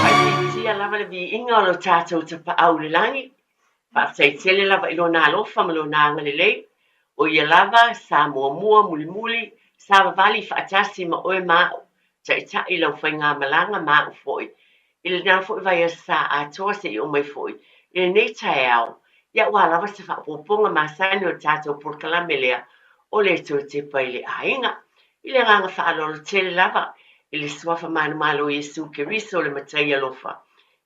Faaitiitia lava le viiga o lo tatou Tapaau i le lagi. Faafetai tele lava i Lona alofa ma Lona agalelei, o Ia lava sa muamua, mulimuli, savavali faatasi ma oe ma a'u, taitai lau faigamalaga ma a'u foi i lena foi vaiaso sa atoa seia oo mai foi i lenei taeao, ia aua lava se faaopoopoga masani o le tatou polokalame lea o le Toe Tepa i le Aiga. I le agaga faaaloalo tele lava i le Suafa manumalo o Iesu Keriso le Matai alofa,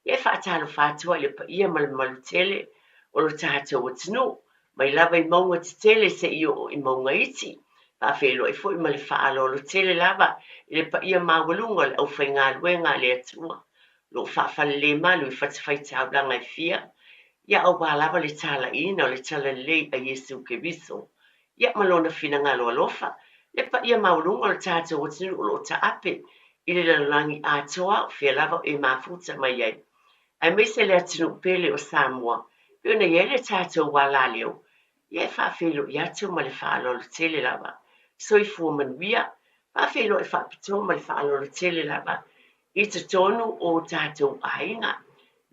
ia e faatalofa atu ai i le paia ma le mamalu tele o lo tatou atunuu, mai lava i mauga tetele seia oo i mauga iti. Faafeiloai foi ma le faaaloalo tele lava i le paia maualuga o le aufaigaluega a le Atua, o lo o faafalelemalu i fatafaitaulaga e fia, ia aua lava le talaiina o le Talalelei a Iesu Keriso, ia ma Lona finagalo alofa, le paia maualuga o le tatou atunuu o lo o taape i le lalolagi atoa, o fea lava o e mafuta mai ai, aemaise le atunuu pele o Samoa, pei ona i ai le tatou alaleo, ia e faafeiloai atu ma le faaaloalo tele lava. Soifua manuia. Faafeiloai faapitoa ma le faaaloalo tele lava i totonu o tatou aiga,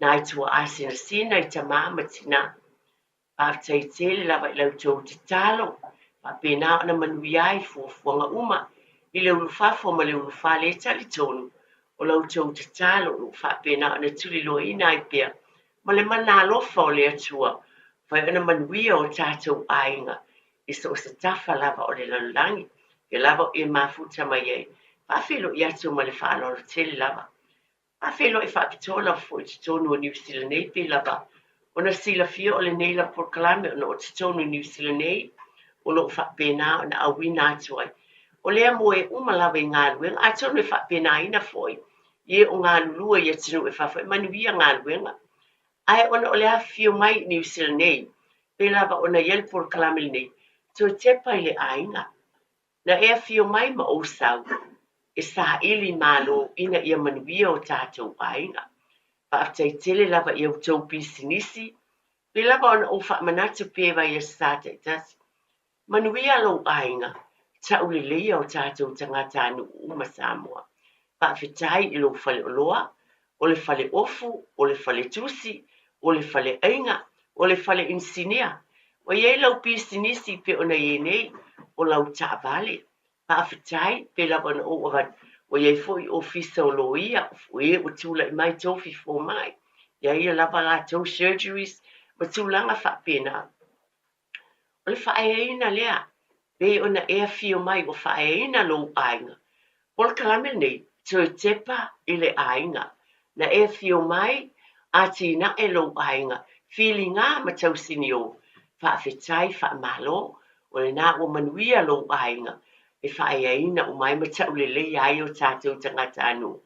nai tuaa sinasina i tama ma tina. Faafetai tele lava i la outou tatalo, faapena ona manuia ai fuafuaga uma i le ulufafo ma le ulufale. E talitonu o la outou tatalo o lo o faapena ona tuliloaina ai pea ma le mana alofa o le Atua, fai ona manuia o tatou aiga i so o se tafa lava o le lalolagi, e lava o e mafuta mai ai. Faafeiloai atu ma le faaaloalo tele lava. Faafeiloai faapitoa lava foi i totonu o Niu Sila nei, pei lava ona silafia o lenei lava polokalame ona o totonu i Niu Sila nei o lo o faapena ona auina atu ai. O lea mo e uma lava i galuega, atonu e faapenaina foi i e o galulue i atunuu e fafo e manuia galuega. Ae ona o le afifio mai i Niu Sila nei, pei lava ona i ai le polokalame lenei, toe tepa i le aiga. Na e afio mai ma ou sau e saili malo ina ia manuia o tatou aiga. Faafetai tele lava i a outou pisinisi, pei lava ona ou faamanatu pea i vaiaso sa taitasi. Manuia lou aiga, tauleleia o tatou tagatanuu uma Samoa. Faafetai i lou faleoloa, o le fale ofu, o le fale tusi, o le fale aiga, o le fale inisinia. Ua i ai lau pisinisi pei ona i ai nei, o lau taavale. Faafetai, pei lava ona ou avatu, ua i ai foi ofisa o loia, o e ua tulai mai tofi fomai, ia ia lava latou surgeries ma tulaga faapena. O le faaeaina lea, pei ona e afio mai ua faaeaina lou aiga. Polokalame lenei, toe tepa i le aiga. Na e afio mai, atinae lou aiga, filiga ma tausinio. Faafetai, faamalo, o lena ua manuia lou aiga e faaeaina uma ai ma tauleleia ai o tatou tagatanuu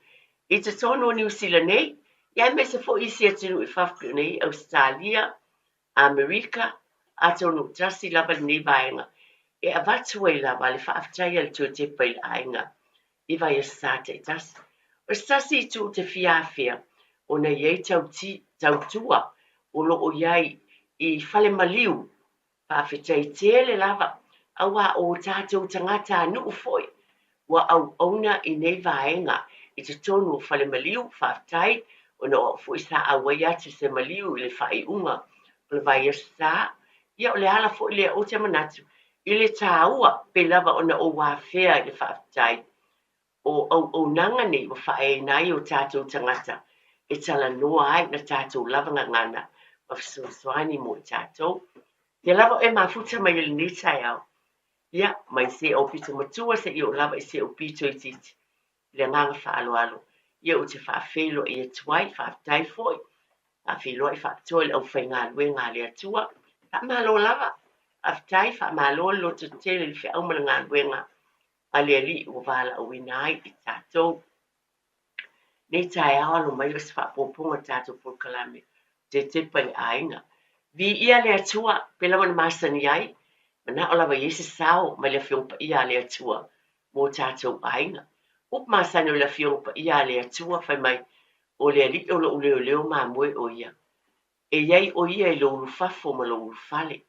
i totonu o Niu Sila nei, ia aemaise foi isi atunuu i fafo pei ona i ai Ausetalia, Amerika, atonu tasi lava lenei vaega e avatu ai lava le faafetai a le Toe Tepa i le Aiga i vaiaso sa taitasi. O se tasi itu ou te fia afea, ona e i ai tautua o lo o i ai i fale maliu Faafetai tele lava, aua o tatou tagatanuu foi ua auauna i nei vaega i totonu o fale maliu. Faafetai ona o au foi sa auai atu i se maliu i le faaiuga o le vaiaso sa. Ia o le ala foi lea ou te manatu i le taua pei lava ona ou afea i le faafetai o auaunaga nei ua faaeaina ai o tatou tagata e talanoa ai na tatou lava gagana ma fesoasoani mo i tatou. Ia lava oe mafuta mai i lenei taeao, ia, mai se aupito matua seia oo lava i se aupito itiiti, i le agaga faaaloalo, ia ou te faafeiloai atu ai, faafetai foi, faafeiloai faapitoa i le aufaigaluega a le Atua. Faamalo lava, faafetai, faamalo le lototetele i le feau ma le galuega a le Alii ua valaauina ai i tatou. Nei taeao alo mai o se faaopoopoga o tatou polokalame Toe Tepa i le Aiga. Viia le Atua, pei lava ona masani ai, manao lava i ai se sao mai le Afioga Paia a le Atua mo tatou aiga. Upu masani o le Afioga Paia a le Atua fai mai, O le Alii o lou leoleo mamoe o ia. E i ai o ia i lou ulufafo ma lou ulufale.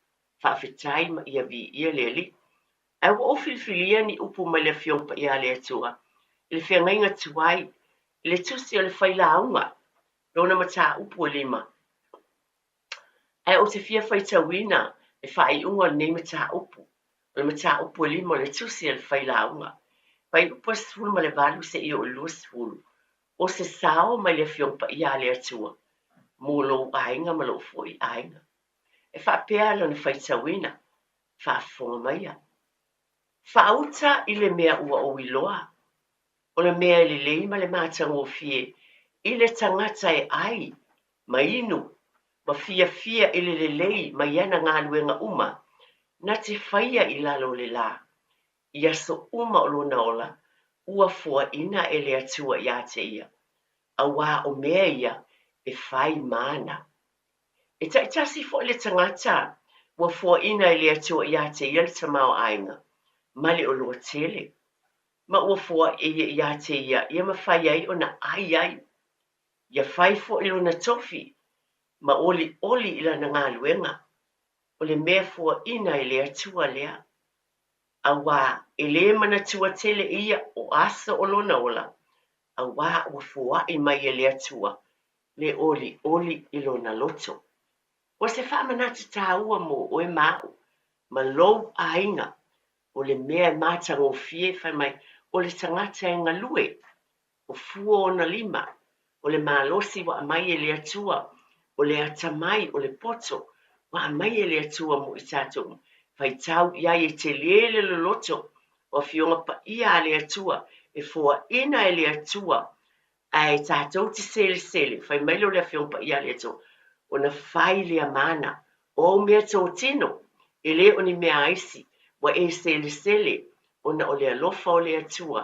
Faafetai ma ia viia le Alii. Ae ua ou filifilia ni upu mai le Afioga Paia a le Atua i le feagaiga tuai I le tusi o le Failauga, lona mataupu e lima. Ae ou te fia faitauina le faaiuga o lenei mataupu, o le mataupu e lima o le tusi a le Failauga, fuaiupu e 18 seia oo i le 20, o se sao mai le Afioga Paia a le Atua mo lou aiga ma lou foi aiga. E faapea lona faitauina, Faafofoga maia. Faauta i le mea ua ou iloa, o le mea e lelei ma le matagofie i le tagata e ai ma inu ma fiafia i le lelei mai ana galuega uma na te faia i lalo o le lā, i aso uma o lona ola, ua foaina e le Atua iā te ia, auā o mea ia e fai ma ana. E taitasi foi le tagata ua foaina e le Atua iā te ia le tamaoaiga ma le oloa tele, ma ua foai e ia iā te ia ia mafai ai ona ai ai. Ia fai foi lona tofi ma olioli i lana galuega, o le mea foaina e le Atua lea. Auā e lē manatua tele e ia o aso o lona ola, auā ua foai mai e le Atua le olioli i lona loto. Ua se faamanatu tāua mō oe ma aʻu, ma lou aiga, o le mea e matagofie fai mai o le tagata e galue, o fua ona lima, o le malosi ua aumai e le Atua, o le atamai, o le poto ua aumai e le Atua mo i tatou uma. Faitau i ai e tele le loloto o Afioga Paia a le Atua, e foaina e le Atua Ae tatou te selesele, fai mai lea o le Afioga Paia a le Atua, ona fai lea ma ana. O au mea totino, e le o ni mea aisi, ua e selesele, ona o le alofa o le Atua,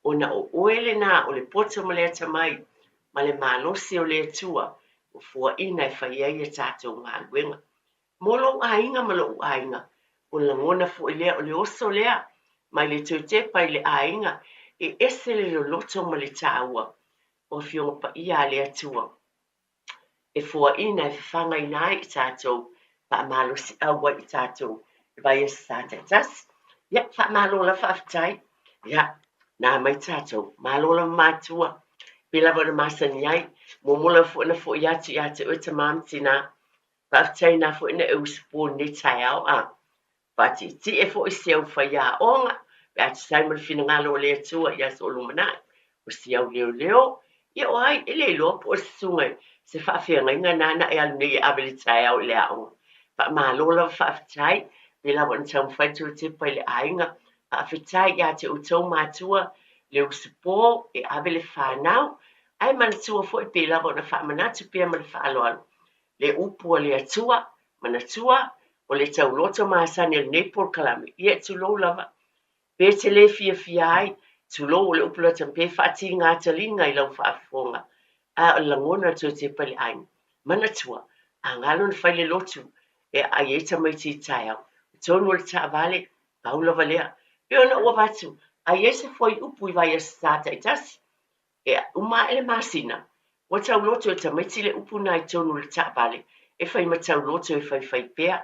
ona o oe lena o le poto ma le atamai, ma le malosi o le Atua, ua foaina e fai ai a tatou galuega. Mo lou aiga ma loʻu aiga, o le lagona foi lea o le oso lea mai le toe tepa i le aiga e ese le loloto ma le taua o Afioga Paia a le Atua e foaina e fafagaina ai i tatou, faamalosiau ai i tatou i vaiaso sa taitasi. Ia, faamalo lava faafetai. Ia, na mai tatou, malo lava matua, pei lava ona masani ai, muamua lava foi ona foi atu ia te oe tama ma tinā, Faafetai na foi na e usupo i lenei taeao a faatietie foi si au faiaoga pe a tusa ai ma le finagalo o le Atua i aso o lumanai, o si au leoleo, ia o ai e le iloa po o se susuga i se faafeagaiga nāna e alu nei e ave le taeao i le aoga. Faamalo lava faafetai, pei lava ona taumafai le toetepa i le aiga. Faafetai ia te outou matua le usupo e ave le fanau, ae manatua foi pei lava ona faamanatu pea ma le faaaloalo le upu a le Atua, manatua, o le tauloto masani o lenei polokalame, ia tulou lava. Pe te le fiafia ai, tulou o le upu lata pe faatiga taliga i lau faafofoga, a o le lagona o le toe tepa i le aiga. Manatua, a galo na fai le lotu e aai ai tamaiti i taeao, o tonu o le taavale, pau lava lea. Pe ona ua avatu, a i ai se fuaiupu i vaiaso sa taitasi, E uma aʻe le masina, ua tauloto e tamaiti le upu na i totonu o le taavale e fai ma tauloto e faifai pea,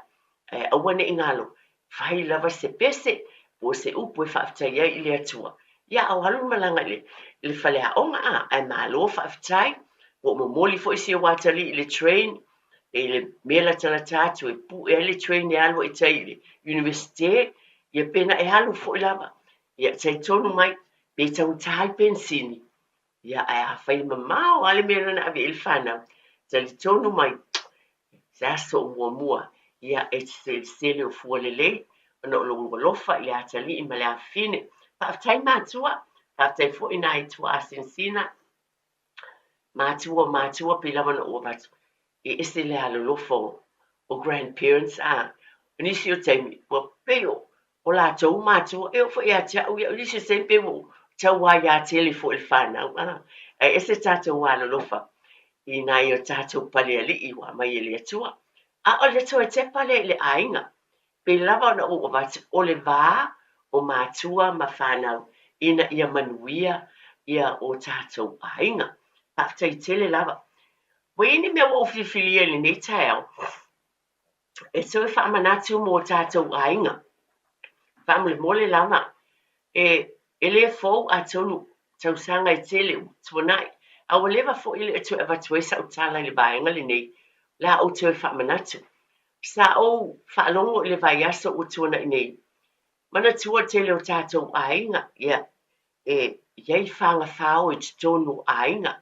ae aua ne i galo, fai lava se pese po o se upu e faafetai ai i le Atua. Ia, a o alu le malaga i le faleaoga, a, ae malo faafetai, ua ou momoli foi si ou atalii i le train, i le mea latalata atu e pue ai le train e alu ai i tai i le Universite, ia pe na e alu foi lava. Ia, talitonu mai, pe taugata le penisini, ia ae afai e mamao lava le mea lea na ave i ai le fanau, talitonu mai, se aso o muamua, ia e te selesele o fua lelei ona o lou alofa i le atalii ma le afafine. Faafetai matua, faafetai foi nai tuaasinasina, matua o matua pei lava ona ou avatu, e ese le alolofa o grandparents a o nisi o taimi ua pei o o latou matua e oo foi ia te au ia o nisi o taimi pei ua tau aia tele foi i le fanau a ae ese tatou alolofa i nai o tatou palealii ua aumai e le Atua. A o le toe tepa lea i le aiga Pei lava ona ou avatu, o le va o matua ma fanau ina ia manuia ia o tatou aiga. Faafetai tele lava. Ua i ai ni mea ua ou filifilia i lenei taeao e toe faamanatu mo tatou aiga. Faamolemole lava, e, e le fou atonu tausaga e tele ua tuanai. A ua leva foi e le o toe avatu ai sau tala i le vaega lenei, o le a ou toe faamanatu. Sa ou faalogo i le vaiaso ua tuanai nei, manatua le tele o tatou aiga, ia, e i ai fagafao i totonu o aiga.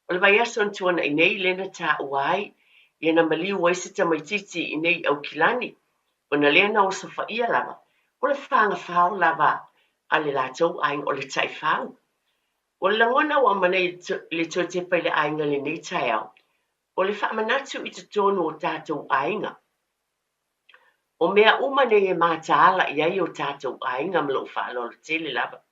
O le vaiaso na tuanai nei lea na taua ai, ia na maliu ai se tamaitiiti i inei i Aukilani, ona lea na osofaia lava, o le fagafao lava a le latou aiga, o le taifau. O le lagona ua aumai nei i le toe tepa i le aiga i lenei taeao, o le faamanatu i totonu o tatou aiga. O mea uma nei e mataala i ai o tatou aiga ma lou faaaloalo tele lava.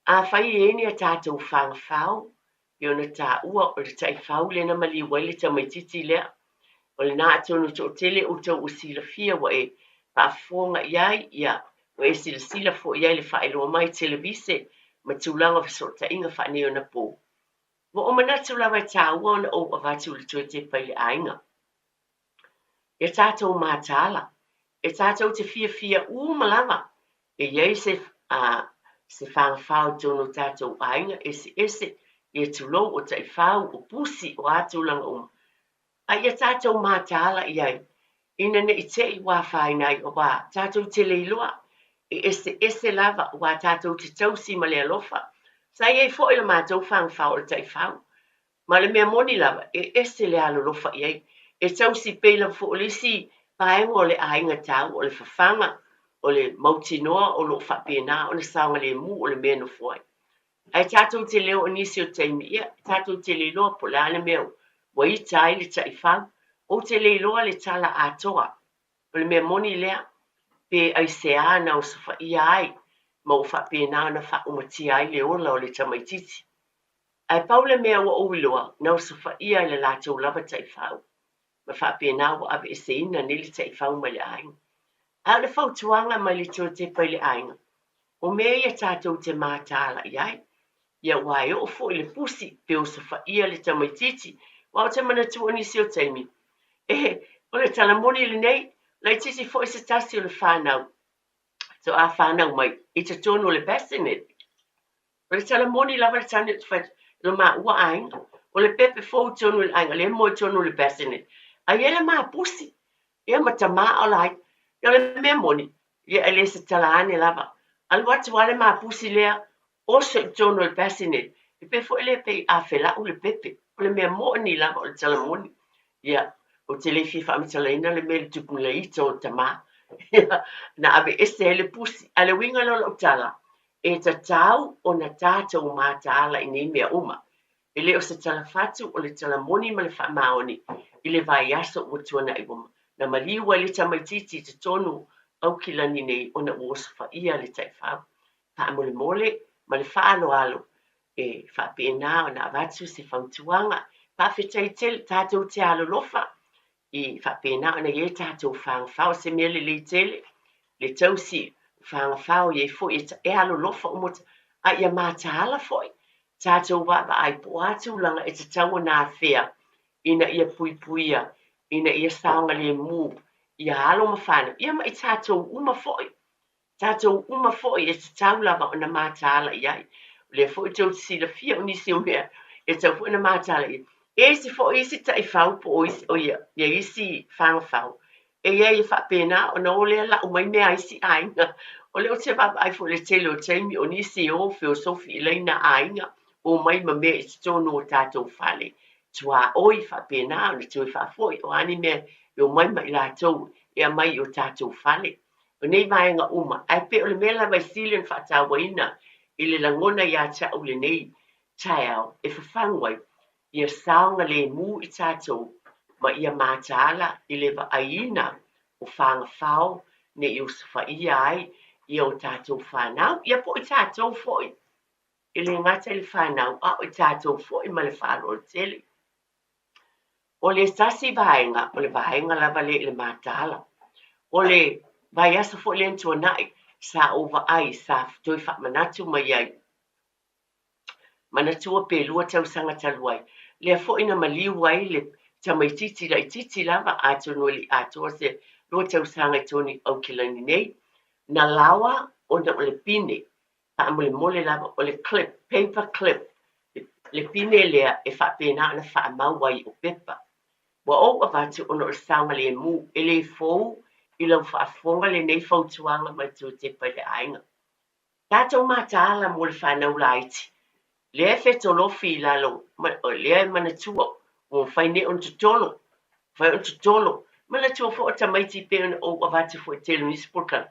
Afai e i ai ni a tatou fagafao, pei ona taua o le taifau lea na maliu ai le tamaitiiti lea, o lena atonu e toatele outou ua silafia ua e faafofoga i ai, ia, ua e silasila foi i ai i le faailoa mai i televise ma tulaga o fesootaiga faaneionapo. Ua ou manatu lava e taua ona ou avatu le toe tepa i le aiga. Ia tatou mataala, e tatou te fiafia uma lava e i ai se, a, se fagafao i totonu o tatou aiga eseese, ia tulou, o taifau, o pusi, o a tulaga uma. A ia tatou mataala i ai, ina ne i te i ua afaina ai, aua tatou te le iloa, e eseese lava, aua tatou te tausi ma le alofa. Sa i ai foi le matou fagafao o le taifau, Ma le mea moni lava, e ese le alolofa i ai. E tausi pei lava foi o le isi vaega o le aiga taua, o le fafaga, o le mautinoa o lo o faapena ona saogalemu o le mea e nofo ai. Ae tatou te le oo i nisi o taimi, ia, tatou te le iloa po o le a le mea ua ita ai le taifau. Ou te le iloa le tala atoa. O le mea moni lea, pe aisea na osofaia ai ma ua faapena ona faaumatia ai le ola o le tamaitiiti. Ae pau le mea ua ou iloa, na osofaia e le latou lava taifau, ma faapena ua aveeseina nei le taifau mai le aiga. Ae o le fautuaga mai le toe tepa i le aiga, o mea ia tatou te mataala i ai, ia aua e oo foi i le pusi pe osofaia le tamaitiiti, aua ou te manatua o nisi o taimi, e, o le tala moni lenei, laitiiti foi se tasi o le fanau, faatoa fanau mai i totonu o le bassinet. O le tala moni lava le tane ou te fai atu, i lo maua aiga, o le pepe fou i totonu o le aiga, lea e moe i totonu o le bassinet. Ae i ai le ma pusi, ia ma tama o la ai. Ia o le mea moni, ia e le se tala ane lava. Alu atu lava le ma pusi lea, oso i totonu o le bassinet, e pei foi lea pei a felau le pepe. O le mea moni lava o le tala moni. Ia, ou te le fia faamatalaina le mea i le tupulaita o tama. Ia, na aveese ai le pusi. Ae le uiga lea o lau tala, E tatau ona tatou mataala i nei mea uma. E le o se tala fatu, o le tala moni ma le faamaoni i le vaiaso ua tuanai ua na maliu ai le tamaitiiti i totonu o Aukilani nei ona ua osofaia le taifau. Faamolemole ma le faaaloalo e faapena ona avatu se fautuaga. Faafetai tele, tatou te alolofa i faapena ona i ai tatou fagafao. O se mea lelei tele le tausi o fagafao i ai foi e alolofa uma, a ia mataala foi tatou vaavaai po o a tulaga e tatau ona afea ina ia puipuia, ina ia saogalemu ia alo ma fanau, ia ma i tatou uma foi. Tatou uma foi e tatau lava ona mataala i ai. O lea foi tou te silafia o nisi o mea e tatau foi ona mataala i ai. E isi foi isi taifau po o isi, o ia, ia isi fagafao, e i ai e faapena ona o lea lau mai mea a isi aiga. O lea ou te vaavaai foi i le tele o taimi o nisi e o feosofi i laina aiga, omai ma mea i totonu o tatou fale, tuaoi faapena ona toe faafoi, o a ni mea e omai ma i latou e aumai i o tatou fale. O nei vaega uma, ae pei o le mea lava e sili ona faatauaina i le lagona ia te au i lenei taeao e fafagu ai, ia saogalemu i tatou ma ia mataala i le vaaiina o fagafao ne i osofaia ai ia o tatou fanau, ia po o i tatou foi, e le gata i le fanau, a o i tatou foi ma le faaaloalo tele. O le tasi vaega, o le vaega lava lea i le mataala. O le vaiaso foi lea na tuanai, sa ou vaai, sa toe faamanatu mai ai, manatua pe lua tausaga talu ai, lea foi na maliu ai le tamaitiiti laitiiti lava, atonu e le i atoa se lua tausaga i totonu i Aukilani nei, na laoa ona o le pine faamolemole lava, o le clip, paper clip, Le pine lea e faapena ona faamau ai o pepa. Ua ou avatu ona o le saogalemu e le fou i lau faafofoga lenei fautuaga ma le toe tepa i le aiga. Tatou mataala mo le fanau laiti, lea e fetolofi i lalo, lea e manatua ua mafai nei ona totolo, mafai ona totolo. Manatua foi o tamaiti pei ona ou avatu foi i le tele o nisi polokalame,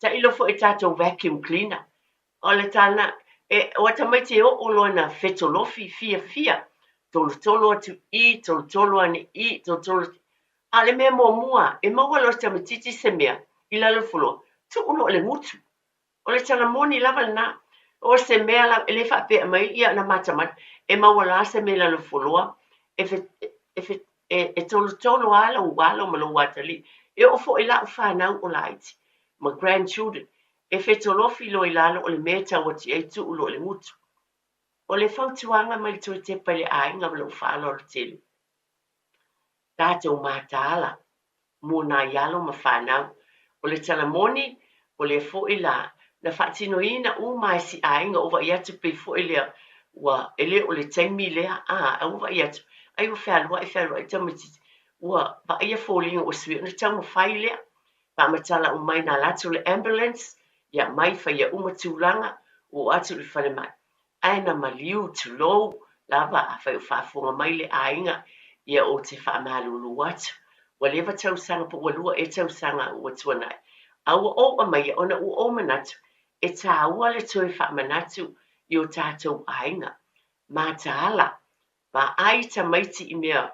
tailo foi i tatou vacuum cleaner. O le tala lena, e, o tamaiti e oo loa ina fetolofi, fiafia, tolotolo atu i, tolotolo ane i, tolotolo atu. A o le mea muamua, e maua loa e le tamaitiiti se mea i lalo o le fuloa, tuu loa i le gutu. O le tala moni lava lena. O se mea lava, e le faapea mai ia na matamata, e maua loa se mea i lalo o le fuloa, e, e, e, e tolotolo lava lou alo ma lou atalii. E oo foi i lau fanau o laiti ma grandchildren, e fetolofi loa i lalo o le mea e tau atu i ai tuu loa i le gutu. O le fautuaga mai le toe tepa i le aiga ma lou faaaloalo tele, tatou mataala mo nai alo ma fanau. O le tala moni, o lea foi la na faatinoina uma e si aiga ua vaai atu pei foi lea ua e le o le taimi lea a a ua vaai atu ai ua fealuai fealuai tamaititi ua vaaia foliga ua sui ona taumafai lea faamatala uma mai na alu atu le ambulance ia mai faia uma tulaga ua oo atu i le falemai ae na maliu, tulou lava, afai o faafofoga mai le aiga, ia ou te faamalulu atu. Ua leva tausaga po ua lua ea tausaga ua tuanai, a ua ou aumaia ona ua ou manatu e taua le toe faamanatu i o tatou aiga. Mataala, vaai tamaiti i mea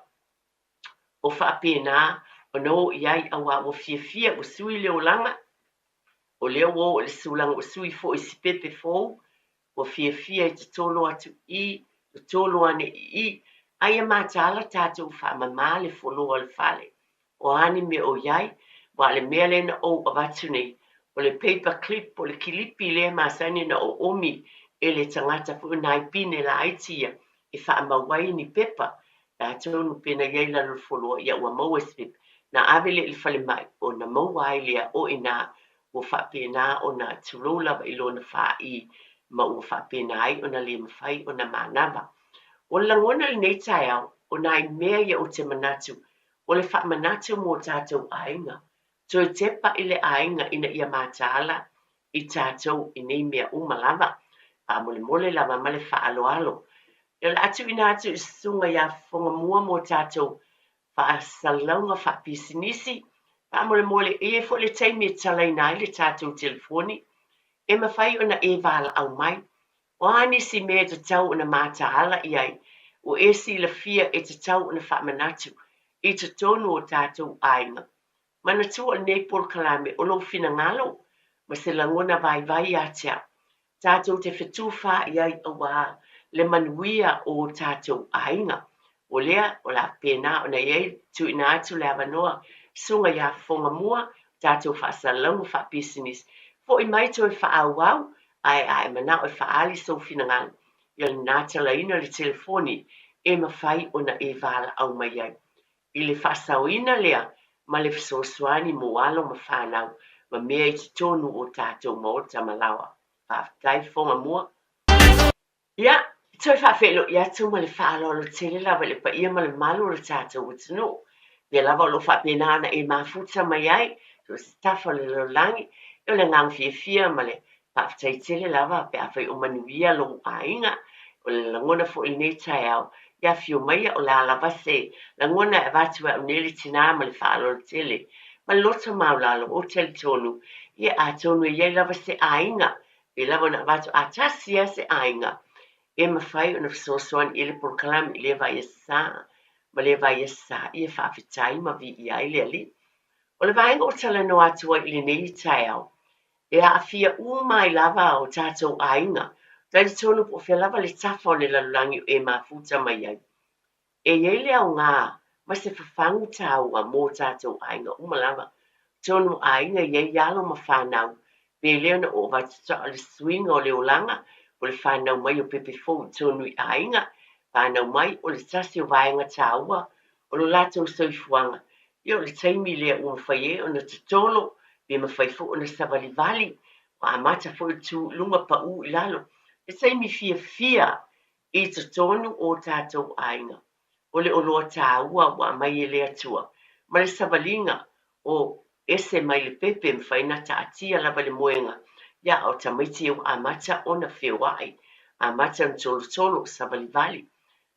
o faapena ona o i ai auā ua fiafia, ua sui le olaga, o lea ua oo i le sulaga ua sui foi i si pepe fou, ua fiafia e totolo atu i i, totolo ane i i, a ia mataala tatou faamama le foloa o le fale. O a ni mea o i ai, aua o le mea lea na ou avatu nei, o le paper clip, o le kilipi lea e masani ona oomi e le tagata foi, o nai pine laiti ia e faamau ai ni pepa. Atonu pe na i ai i lalo o le foloa, ia ua maua i se pepa. Na ave lea i le falemai ona maua ai lea o i ina ua faapena ona tulou lava i lona fāī ma ua faapena ai ona le mafai ona manava. O le lagona i lenei taeao, o nai mea ia ou te manatu o le faamanatu mo tatou aiga, toe tepa i le aiga ina ia mataala i tatou i nei mea uma lava, faamolemole lava ma le faaaloalo. O le a tuuina atu i Susuga ia Fofogamua mo tatou faasalalauga faapisinisi. Faamolemole, e i ai foi le taimi e talaina ai le tatou telefoni, e mafai ona e valaau mai. O a nisi mea e tatau ona mataala i ai, ua e silafia e tatau ona faamanatu i totonu o tatou aiga. Manatua o lenei polokalame o lou finagalo ma se lagona vaivai ia te au. Tatou te fetufaai ai auā le manuia o o tatou aiga. O lea, o le a faapena ona i ai tuuina atu le avanoa Susuga ia Fofogamua, tatou faasalalauga faapisinisi. Foi mai toe faaauau, ae a e manao e faaali sou finagalo, ia lena talaina le telefoni e mafai ona e valaau mai ai. I le faasaoina lea ma le fesoasoani mo alo ma fanau ma mea i totonu o tatou maota ma laoa. Faafetai Fofogamua. Ia, toe faafeiloai atu ma le faaaloalo tele lava i le paia ma le mamalu o le tatou atunuu. Pea lava o lo o faapena ona e mafuta mai ai, so o se tafa o le lalolagi, ia o le agaga fiafia ma le Faafetai tele lava pe afai o manuia lou aiga. O le lagona foi i lenei taeao, ia afio maia o le a lava se lagona e avatu e au nei le tina ma le faaaloalo tele ma le loto maualalo ou te talitonu, ia atonu e i ai lava se aiga, pei lava ona avatu a tasi lava se aiga e mafai ona fesoasoani i ai le polokalame i lea vai aso Sa ma lea vai aso Sa, ia faafetai ma viia ai le Alii. O le vaega ua talanoa atu ai i lenei taeao, E aafia uma ai lava o tatou aiga. Talitonu po o fea lava le tafa o le lalolagi o e mafuta mai ai. E i ai le aoga ma se fafagu taua mo tatou aiga uma lava. Tonu aiga e i ai alo ma fanau, pe le ona oo avatu o le suiga o le olaga, o le fanau mai o pepe fou i totonu i aiga, fanau mai o le tasi o vaega taua o lo latou soifuaga. Ia o le taimi lea ua mafai ai ona totolo, pe mafai foi ona savalivali, ua amata foi ona tu i luga, pau i lalo. Le taimi fiafia i totonu o tatou aiga. O le oloa taua ua aumai e le Atua ma le savaliga o ese mai le pepe e mafai ona taatia lava i le moega, ia a o tamaiti ia ua amata ona feoai, amata ona tolotolo, savalivali.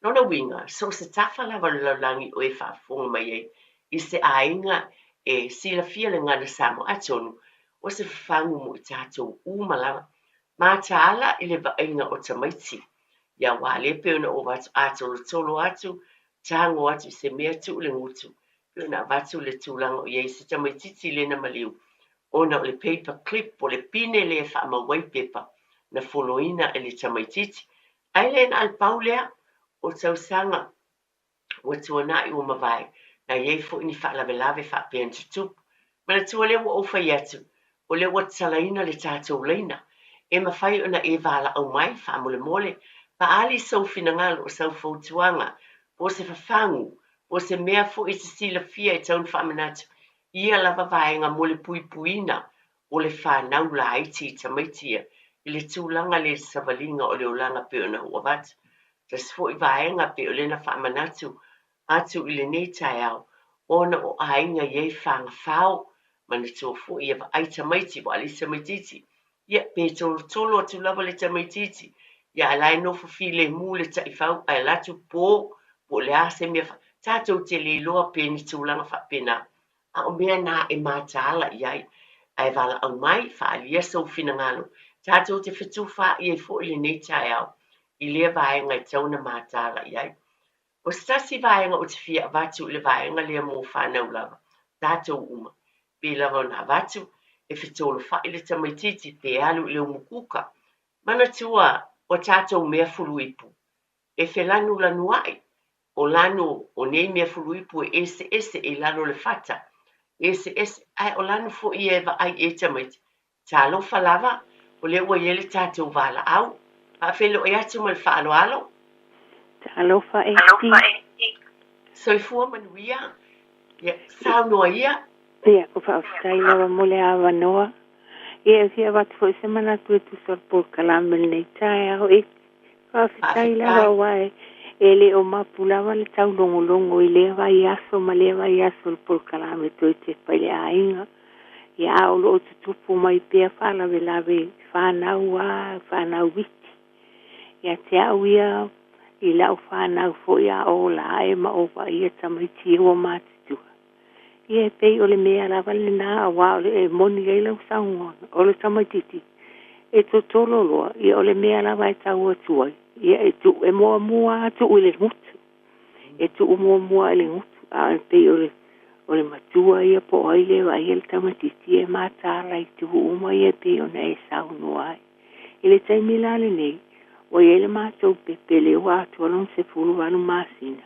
Lona uiga, so o se tafa lava o le lalolagi o e faafofoga mai ai i se aiga e silafia le gagana Samoa, atonu o se fafagu mo i tatou uma lava. Mataala i le vaaiga o tamaiti, ia aua o lea e pei ona ou avatu, a tolotolo atu, tago atu i se mea, tuu le gutu, pei ona avatu le tulaga o i ai se tamaitiiti lea na maliu, ona o le paper clip, po o le pine lea e faamau ai pepa, na foloina e le tamaitiiti. Ae le na o le pau lea, o tausaga ua tuanai ua mavae, na i ai foi ni faalavelave faapea na tutupu. Manatua lea ua ou fai atu, o lea ua tatalaina le tatou laina, e mafai ona e valaau mai, faamolemole, faaali sou finagalo, o sau fautuaga, po o se fafagu, po o se mea foi e te silafia e tatau ona faamanatu, ia lava vaega mo le puipuiina o le fanau laiti i tamaiti ia i le tulaga lea i le savaliga o le olaga pei ona ou avatu. Tasi foi vaega pei o lea na faamanatu atu i lenei taeao, ona o aiga e i ai fagafao, manatua foi ia vaai tamaiti, aua o le isi tamaitiiti, ia pe tolotolo atu lava le tamaitiiti, ia ae la e nofo filemu le taifau ae alu atu po, po o le a se mea, tatou te le iloa pe ni tulaga faapena. A o mea na e mataala i ai. Ae valaau mai, faaalia sou finagalo, tatou te fetufaai ai foi i lenei taeao i lea vaega e tatau ona mataala i ai. O se tasi vaega ou te fia avatu i le vaega lea mo fanau lava, tatou uma, pei lava ona avatu, e fetolofai le tamaitiiti pe alu i le umukuka. Manatua o tatou mea fuluipu, e felanulanuai, o lanu o nei mea fuluipu e eseese e i lalo o le fata, eseese, ae o lanu foi ia e vaai i ai tamaiti. Talofa lava, o lea ua i ai le tatou valaau. Faafeiloai atu ma le faaaloalo. Talofa Eti. Soifua manuia. Ia, saunoa ia. Ia, faafetai lava mo le avanoa. Ia, e fia avatu foi se manatu e tusa o le polokalame i lenei taeao Eti. Faafetai lava aua e le o mapu lava le taulogologo i lea vaiaso ma lea vaiaso o le polokalame toe tepa i le aiga. Ia, a o lo o tutupu mai pea faalavelave i fanau a fanau iti. Ia te au ia i lau fanau foi a ola ae ma ou vaaia tamaiti ia ua matutua. Ia e pei o le mea lava lenā auā o le e moni ai lau saunoaga, o le tamaitiiti e totolo loa, ia o le mea lava e tau atu ai, ia e tuu e muamua lava tuu i le gutu. E tuu muamua i le gutu, a e pei o le o le matua ia po o ai lea e vaaia le tamaitiiti ia e mataala i itu uma ia e pei ona e saunoa ai. I le taimi la lenei, ua i ai le matou pepe lea ua atoa lona 18 masina,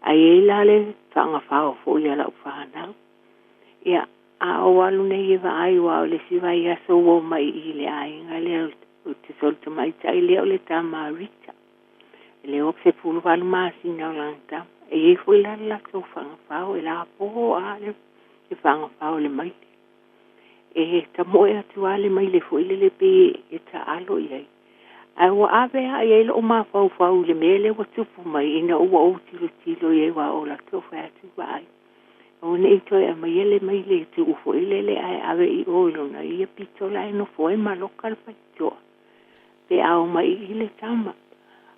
Ae i ai la le faagafao foi a lau fanau. Ia, a ou alu nei e vaai aua o le isi vaiaso ua omai i i le aiga lea o le tamaitai lea o le tama a Rita. Lea ua 18 masina o lana tama. E i ai foi la le latou faagafao e lapo lava le faagafao i le maile. E tamoe atu lava le maile foi lele pei e taalo i ai. Ae ua ave lava i ai lou mafaufau i le mea lea ua tupu mai ina ua ou tilotilo i ai aua o latou fai atu vaai. Aua ne i toe aumaia le maile e tuu foi lele ae ave i o i lona ia pito la e nofo ai ma loka le faitotoa pe a omai i i le tama.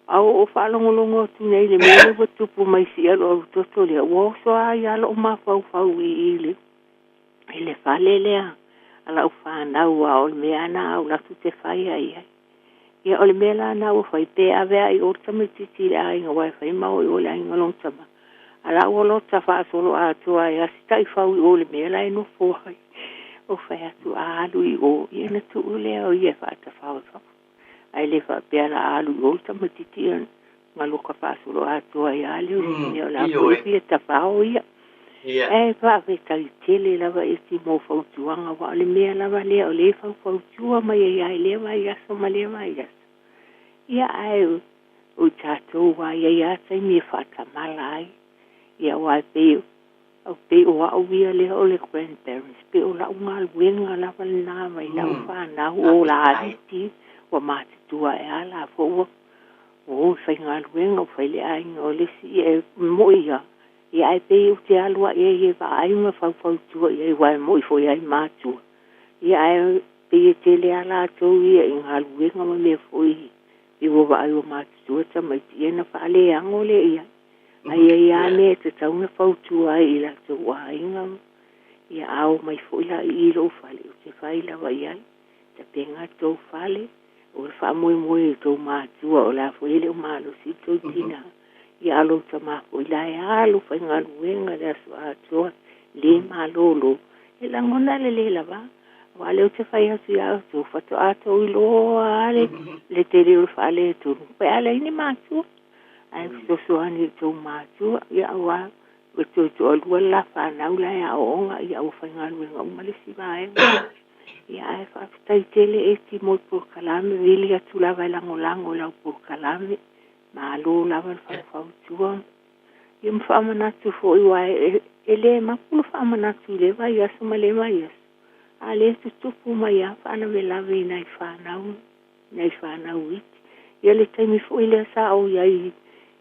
A ua ou faalogologo atu nei i le mea lea ua tupu mai i si alualutoto lea, ua oso lava ai lava lou mafaufau i i i le fale lea a lau fanau aua o le mea lava lena a ou alu atu ou te fai lava i ai. Ia o le mea la lena ua fai, pe ave lava i o le tamaitiiti i le aiga aua e fai ma o i o i le aiga o lona tama, a la ua lota faasoloatoa ai lava si taifau i o i le mea la e nofo ai. Ou fai atu, a alu i o, ia ona tuu lea o ia e faatafao i fafo. Ae le faapea o le a alu i o le tamaitiiti ona galuka faasoloatoa ai lava lea o le mea o le a foi e fia tafao ia. Ae faafetai tele lava Eti mo fautuaga aua o le mea lava lea o lea e faufautua mai ai lava i lea vaiaso ma lea vaiaso. Ia ae o i tatou lava e i ai lava taimi e faatamala ai. Ia aua e pei e pei o au ia lea o le grandparents, pei o lau galuega lava lena mai lau fanau o laiti ua matutua ae a la foi ua Ua o e faigaluega ua fai le aiga o le isi ia e mo'i lava, ia ae pei ou te alu lava i ai e vaai ma faufautua i ai aua e mo'i foi lava i matua. Ia ae pei e tele lava latou ia i galuega ma mea foi i ua vaai ua matutua tamaiti ia ona faaleago lea i ai. Ae i ai lava mea e tatau ona fautua ai i latou aiga ia a o mai foi la i i lou fale ou te fai lava i ai. Tapena tou fale, o le faamoemoe i tou matua o la foi e le o malosi tou tina. Ia a lou tama foi la e alu faigaluega le aso atoa le malolo. E lagona le lē lava. Aua o lea ou te fai atu ia outou, faatoa tou iloa lava le, le tele o le faaletonu, pe a leai ni matua. Ae fesoasoani i tou matua, ia aua ua toe toalua le la fanau la e aooga, ia ua faigaluega uma le isi vaega. Ia ae faafetai tele Eti mo le polokalame, vili atu lava e lagolago i lau polokalame. Malo lava le faufautua. Ia ma faamanatu foi aua e le mapu le faamanatu i lea vaiaso ma lea vaiaso. A o lea e tutupu mai lava faalavelave i nai fanau, nai fanau iti. Ia le taimi foi lea sa ou i ai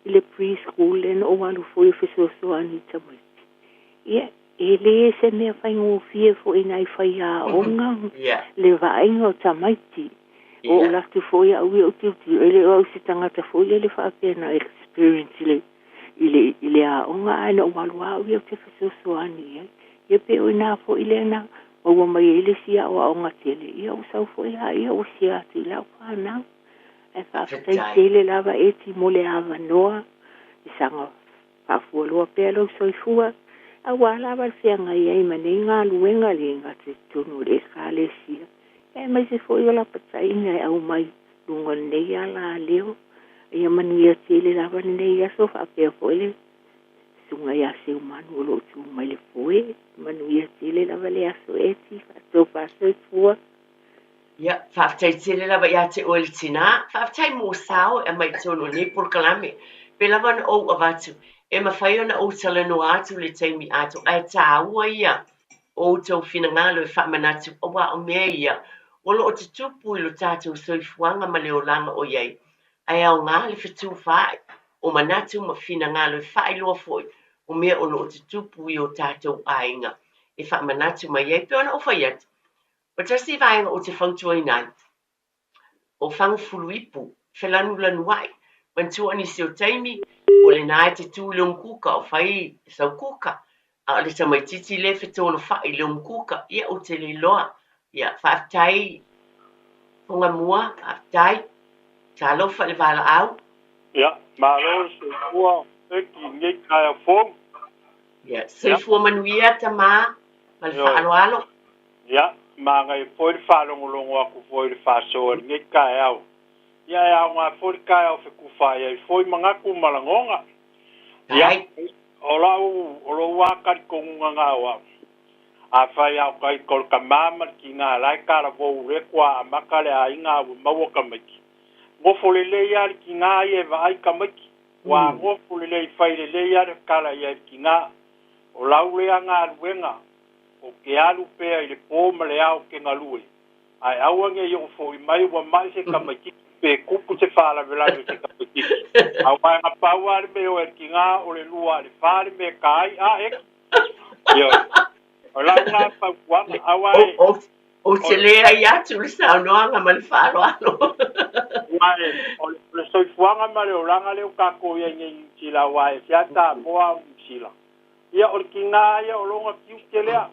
i le pre-school lea na ou alu foi e fesoasoani i tamaiti. Ia, e le se mea faigofie foi i nai faiaoga le vaaiga o tamaiti. O ou alu atu foi au ia ou tilotilo, e le o au se tagata foi lele faapea na experience i le, i le, i le aoga, ae na ou alu lava au ia ou te fesoasoani i ai. Ia pei o i ina foi lea na maua mai ai le isi aoaoga tele, ia ua sau foi laia ua share atu i lau fanau. Ae faafetai tele lava Eti mo le avanoa e saga faafualoa pea lou soifua, aua lava le feagai ai ma nei galuega le gata i totonu o le Ekalesia, aemaise foi o lapataiga e aumai luga o lenei alaleo. Ia manuia tele lava lenei aso faapea foi le Susuga ia Seumanu o lo o tu mai le foe. Manuia tele lava le aso Eti, faatofa soifua. Ia, faafetai tele lava ia te oe le tinā. Faafetai mo sao e aumai i totonu o lenei polokalame. Pei lava ona ou avatu, e mafai ona ou talanoa atu le taimi atoa, ae taua ia o outou finagalo e faamanatu, aua o mea ia o lo o tutupu i lo tatou soifuaga ma le olaga o i ai, ae aoga le fetufaai o manatu ma finagalo e faailoa foi o mea o lo o tutupu i o tatou aiga e faamanatu mai ai. Pei ona ou fai atu, o tasi vaega ou te fautuaina ai, o Fagafuluipu, felanulanuai, manatua o nisi o taimi, o lena e te tu i le umukuka o fai sau kuka, a o le tamaitiiti lea e fetolofai i le umukuka, ia ou te le iloa. Ia, faafetai Togamua, faafetai. Talofa i le valaau. Ia, malo le soifua Eki i lenei taeao fou. Ia, soifua manuia tama ma le faaaloalo. Ia, manaia foi le faalogologo atu foi i le faasoa i lenei taeao. Ia, e aoga foi le taeao fetufaai ai foi manatu ma lagona. Ia, o lau, o lou lava talitonuga na o au, afai lava o taita o le tama ma le tina la e talavou le toa amata le aiga a ua maua tamaiti, nofo lelei lava le tina ia e vaai tamaiti, ua nofo lelei fai lelei lava le tala i ai le tina. O lau lea galuega, ou te alu pea i le po ma le ao ou te galue, ae aua ne i oo foi mai ua mai se tamaitiiti pe tupu se faalavelave i se tamaitiiti. Aua e na pau lava le mea o e le tina o le 2 i le 4 le mea e ta ai, a eki. Ioe. O lau lena fautuaga, aua e. Ou te leai atu i le saunoaga ma le faaaloalo. Aua o le soifuaga ma le olaga lea ua tatou i ai nei i Niu Sila, aua e ese lava Samoa a o Niu Sila. Ia, o le tina ia o lona tiute lea.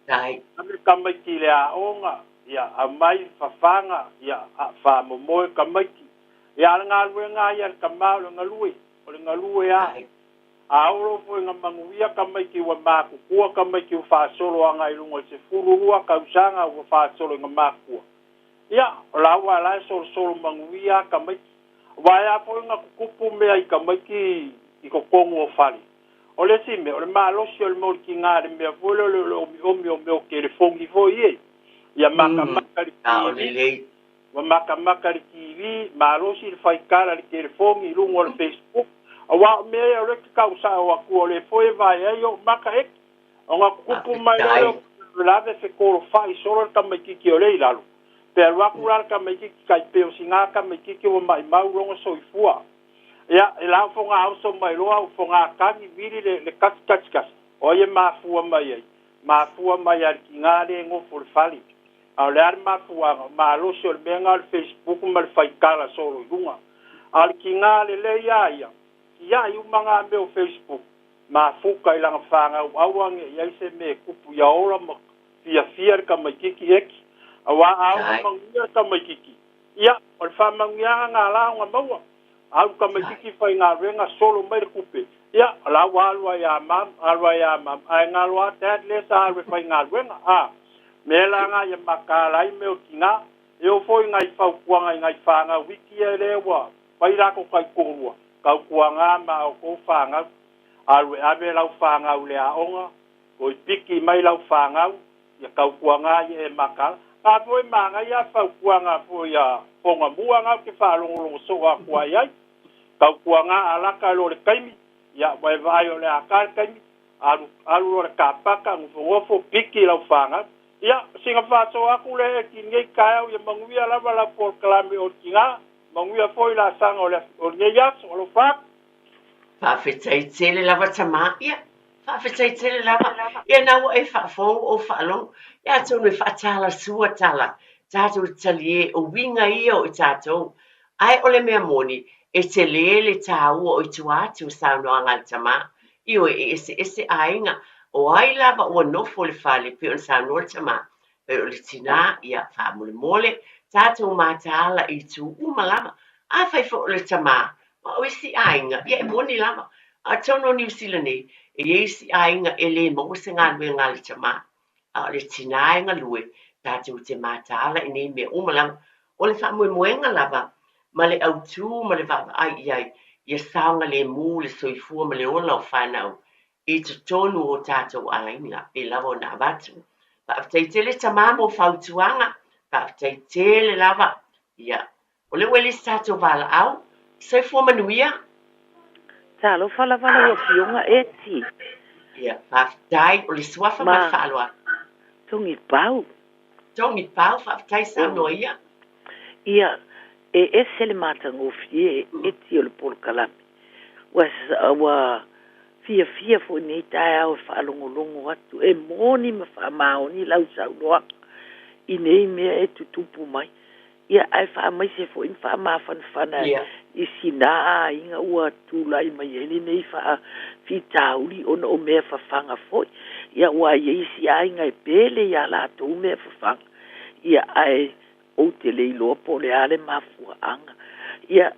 Ave tamaiti i le aoga, ia, aumai fafaga, ia, faamomoe tamaiti. Ia, a o le galuega lava ia a le tama o le galue, o le galue lava. A oo loa foi ina manuia tamaiti ua matutua tamaiti ua faasolo agai i luga i le 12 tausaga ua faasolo ina matua, ia, o la ua la e solosolo manuia lava tamaiti. Aua e a foi ina tutupu mea i tamaiti i totonu o fale, O le isi mea, o le malosi o le mau tina i le mea foi lea o le omiomi o mea o telefoni foi ia, ia matamata i le TV, ua matamata i le TV, malosi le faitala i le telefoni i luga o le Facebook, aua o mea ia o lea e te tau sao atu, o lea foi e vae ai ou maka eki. Ona tutupu mai loa lea o faalavelave fetolofai solo le tamaitiiti o lea i lalo, pe alu atu la le tamaitiiti tai pei o sina tamaitiiti ua maimau lona soifua. Ia e la fonga auso mai loa o fonga kagi vili le kasi kasi kasi. O ia mafua mai ai. Mafua mai ai ki ngā le ngofo le fali. A o le ale mafuaga malosi o le mea o le Facebook ma le faikala solo i luga. A o le kiga lelei ia ia ia i uma ngā mea o Facebook mafuka i laga fagau aua ge i ai se mea e kupu ia ola ma fiafia le tamaititi eki. Auā a Tai. manuia le tamaititi. Ia o le faamanuiaga galā ona maua. Alu tamaititi faigaluega solo mai le kupe. Ia o la ua alu ai iā mam, alu ai iā mam. Ae galo a dad lea sa alu e faigaluega. A mea la ga ia makala ai mea o tigā. E oo foi nai fautuaga i nai fagau iki ia lea ua fai latou taitolua. Tautuagā ma outou fagau. Alu e ave lau fagau i le aoga. Toe piki mai lau fagau. Ia tautuagā ia e makala. A foi magaia fautuaga foi a fogamua gau ke faalogologo soo aku ai ai. Tautuagā alaka lo le taimi. Ia ua e vaai o le a kā le taimi. Alu alu lo le kapaka gofogofo piki lau fagau. Ia siga faasoa aku le e kinei taeao ia manuia lava lau polokalame o le tigā. Manuia foi laasaga o le o lenei aso o lo faaku. Faafetai tele lava tamā. Ia, faafetai tele lava. Ia na ua e faafofoga o faalogo. Ia atonu e faatalasua tala. Tatou talie o uiga ia o i tatou. Ae o le mea moni, e telē le tāua o i tua atu o saunoaga a le tamā. Ioe e eseese aiga. O ai lava ua nofo i le fale pei ona saunoa le tamā. Pei o le tinā, ia faamolemole, tatou mataala i itu uma lava. Afai foi o le tamā, ma o isi aiga, ia e moni lava. Atonu o Niu Sila nei, e i ai isi aiga e lē maua se galuega a le tamā. A o le tinā e galue, tatou te mataala i nei mea uma lava. O le faamoemoega lava ma le autū ma le vaavaai i ai, ia saogalēmū le soifua ma le ola o fanau i totonu o tatou aiga e lava ona avatu. Faafetai tele tamā mo fautuaga, faafetai tele lava. Ia, o lea ua e le se tatou valaau, soifua manuia. Talofa lava lau afioga Eti. Ia, faafetai, o le suafa ma le Ma faaaloalo. Togipau. Togipau, faafetai saunoa ia. Ia, e ese le matagofie Eti o le polokalame. Ua ua fiafia foi lenei taeao e faalogologo atu e moni ma faamaoni lau saunoaga i nei mea e tutupu mai. Ia ae faamaise foi ma faamafanafana i sina aiga ua tulai mai ai lenei faafitauli ona o mea fafaga foi. Ia ua i ai isi aiga e pele iā latou mea fafaga. Ia ae ou te le iloa po o le a le mafuaaga. Ia